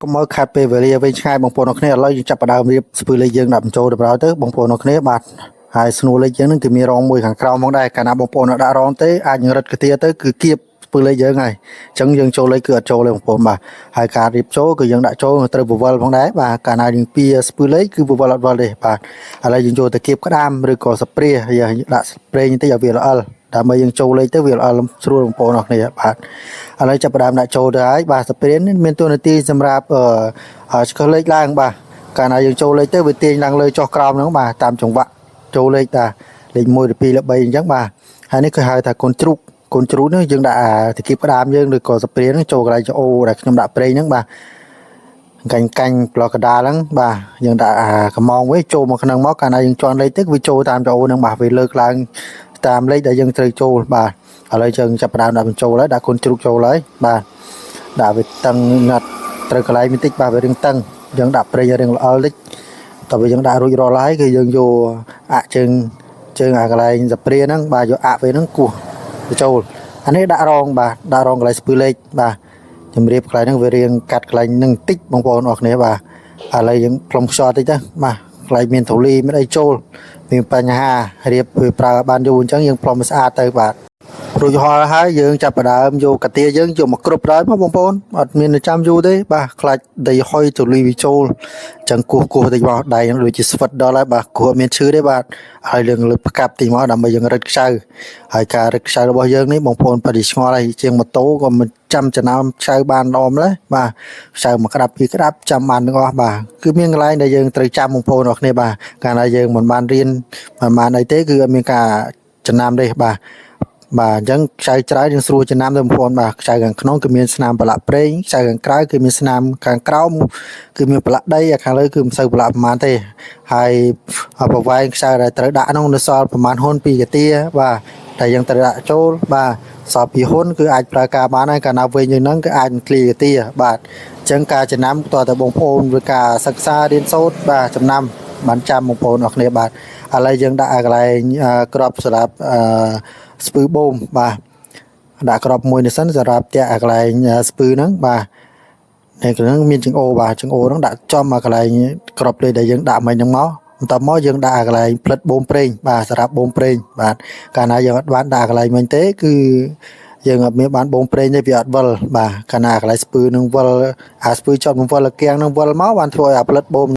កុំឲ្យខាត់ពេលវេលាវិញឆ្ងាយបងប្អូនអរគ្នាឥឡូវយើងចាប់ផ្ដើមរៀបស្ពឺលេខយើងដាក់បញ្ចូលទៅដល់ទៅបងប្អូនអរគ្នាបាទហើយស្នួរលេខយើងនឹងគឺមានរងមួយខាងក្រោមផងដែរកាលណាបងប្អូនអត់ដាក់រងទេអាចនឹងរឹតកាទាទៅគឺគៀបស្ពឺលេខយើងហើយអញ្ចឹងយើងចូលលេខគឺអត់ចូលទេបងប្អូនបាទហើយការរៀបចូលគឺយើងដាក់ចូលត្រូវពវល់ផងដែរបាទកាលណាយើងពៀស្ពឺលេខគឺពវល់អត់វល់ទេបាទឥឡូវយើងចូលទៅគៀបក្តាមឬក៏សព្រាយើងដាក់ប្រេងបន្តិចឲ្យវាល្អិលដើម្បីយើងចូលលេខទៅវាល្អិលស្រួលបងប្អូនអរគ្នាបាទឥឡូវចាប់ផ្ដើមដាក់ចូលទៅហើយបាទសព្រានេះមានតួនាទីសម្រាប់អឺឆ្កឹះលេខឡើងបាទកាលណាយើងចូលលេខទៅវាទាញឡើងលើចុះក្រោមហ្នឹងបាទតាមចង្វាក់ចូលលេខតាលេខ1លេខ2លេខ3អញ្ចឹងបាទហើយនេះគឺហៅថាកូនជ្រូកកូនជ្រូកនេះយើងដាក់អាតិគីផ្ដាមយើងឬក៏សព្រាហ្នឹងចូលកន្លែងច្អូដែលខ្ញុំដាក់ប្រេងហ្នឹងបាទកាញ់កាញ់ប្លុកកដាលហ្នឹងបាទយើងដាក់អាកំងវិញចូលមកក្នុងមកកាលណាយើងជន់លេខទៅវាចូលតាមច្អូហ្នឹងបាទវាលើកឡើងតាមលេខដែលយើងត្រូវចូលបាទឥឡូវយើងចាប់ផ្ដើមដាក់បញ្ចូលហើយដាក់កូនជ្រូកចូលហើយបាទដាក់វាតឹងណាត់ត្រូវកន្លែងបន្តិចបាទវារឿងតឹងយើងដាក់ប្រេងរឿងល្អិលតិចតើវាយើងដាក់រួចរាល់ហើយគឺយើងយកអាក់ជើងជើងអាកន្លែងសាព្រាហ្នឹងបាទយកអាក់វាហ្នឹងគោះទៅចូលអានេះដាក់រងបាទដាក់រងកន្លែងស្ពឺលេខបាទជំរាបកន្លែងហ្នឹងវារៀងកាត់កន្លែងហ្នឹងបន្តិចបងប្អូនអរគ្នាបាទឥឡូវយើងផ្លុំខ្យល់តិចទៅបាទកន្លែងមានធូលីមានអីចូលមានបញ្ហារៀបវាប្រើបានយូរអញ្ចឹងយើងផ្លុំឲ្យស្អាតទៅបាទរួចហល់ហើយយើងចាប់ផ្ដើមយកកាទាយើងយកមកគ្រប់ដល់មកបងប្អូនអត់មានចាំយូរទេបាទខ្លាចដីហុយធូលីវាចូលអញ្ចឹងគោះគោះតិចមកដៃហ្នឹងដូចជាស្វិតដល់ហើយបាទគោះអត់មានឈឺទេបាទហើយយើងលើកផ្កាប់តិចមកដើម្បីយើងរឹតខ្ចៅហើយការរឹតខ្ចៅរបស់យើងនេះបងប្អូនបរិឆ្ងល់ហើយជាងម៉ូតូក៏មិនចាំចំណាំខ្ចៅបានដមដែរបាទខ្ចៅមួយក្តាប់ពីរក្តាប់ចាំបានទាំងអស់បាទគឺមានកន្លែងដែលយើងត្រូវចាំបងប្អូនអរគ្នាបាទកាលណាយើងមិនបានរៀនមិនបានអីទេគឺអត់មានការចំណាំទេបាទបាទអញ្ចឹងខ្ចៅច្រើនយើងស្រួលចំណាំទៅបងប្អូនបាទខ្ចៅខាងក្នុងគឺមានស្នាមប្រឡាក់ប្រេងខ្ចៅខាងក្រៅគឺមានស្នាមខាងក្រោមគឺមានប្រឡាក់ដីអាខាងលើគឺមិនសូវប្រឡាក់ប្រហែលទេហើយប្រវែងខ្ចៅដែលត្រូវដាក់នោះនៅសល់ប្រហែលហ៊ុនពីកាទាបាទតែយើងត្រូវដាក់ចូលបាទសល់ពីហ៊ុនគឺអាចប្រើការបានហើយកាលណាវិញយ៉ាងហ្នឹងគឺអាចនឹងឃ្លីកាទាបាទអញ្ចឹងការចំណាំតើតើបងប្អូនឬការសិក្សារៀនសូត្របាទចំណាំបានចាំបងប្អូនអរគ្នាបាទឥឡូវយើងដាក់កន្លែងក្របសម្រាប់អឺស្ពឺបូមបាទដាក់ក្របមួយនេះសិនសម្រាប់តាក់អាកន្លែងស្ពឺហ្នឹងបាទនៅក្នុងមានចង្អូបាទចង្អូហ្នឹងដាក់ចំអាកន្លែងក្របលេខដែលយើងដាក់មិញហ្នឹងមកបន្ទាប់មកយើងដាក់អាកន្លែងផ្លិតបូមប្រេងបាទសម្រាប់បូមប្រេងបាទកាលណាយើងអត់បានដាក់កន្លែងមិញទេគឺយើងអត់មានបានបូមប្រេងទេវាអត់វិលបាទកាលណាកន្លែងស្ពឺនឹងវិលអាស្ពឺជាប់នឹងវិលអាគៀងនឹងវិលមកបានធ្វើឲ្យអាផ្លិតបូម